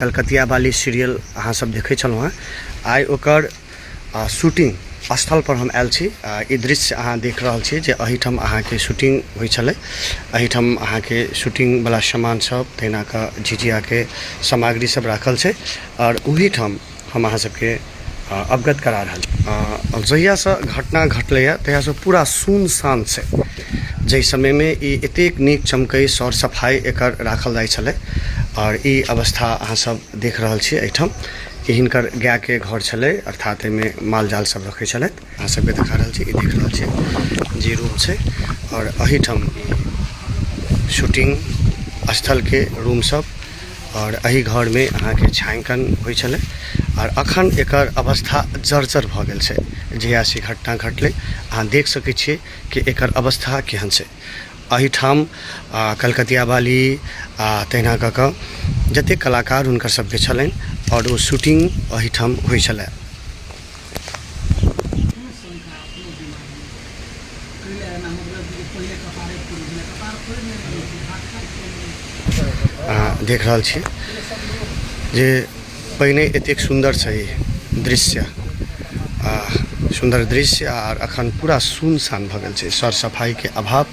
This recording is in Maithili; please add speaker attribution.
Speaker 1: कलकतिया बाली सीरियल अहाँ सब देखै छलहुँ हेँ। आइ ओकर शूटिंग स्थल पर हम आयल छी। ई दृश्य अहाँ देख रहल छी जे एहिठाम अहाँके शूटिंग होइ छलै। एहिठाम अहाँके शूटिंग वला सामान सब तहिना कऽ झिझियाके सामग्री सब राखल छै आओर ओहिठाम हम अहाँ सबके अवगत करा रहल छी। जहियासँ घटना घटलैए तहियासँ पूरा सुनसान छै। जाहि समयमे ई एतेक नीक चमकै सर सफाइ एकर राखल जाइ छलै आओर ई अवस्था अहाँ सब देख रहल छी एहिठाम कि हिनकर गायके घर छलै, अर्थात एहिमे माल जाल सब रखै छलथि। अहाँ सबके देखा रहल छी, ई देख रहल छी जे रूम छै आओर एहिठाम शूटिंग स्थलके रूम सब आओर एहि घरमे अहाँके छायांकन होइ छलै आओर अखन एकर अवस्था जर्जर भऽ गेल छै। जहियासँ ई घटना घटलै अहाँ देख सकै छियै कि एकर अवस्था केहन छै। एहिठाम कलकतिया बाली आ तहिना कऽ कऽ जतेक कलाकार हुनकर सबके छलनि आओर ओ शूटिंग एहिठाम होइ छलै। अहाँ देख रहल छी जे पहिने एतेक सुन्दर छै दृश्य, सुन्दर दृश्य, आर अखन पूरा सुनसान भऽ गेल छै। सर सफाइके अभाव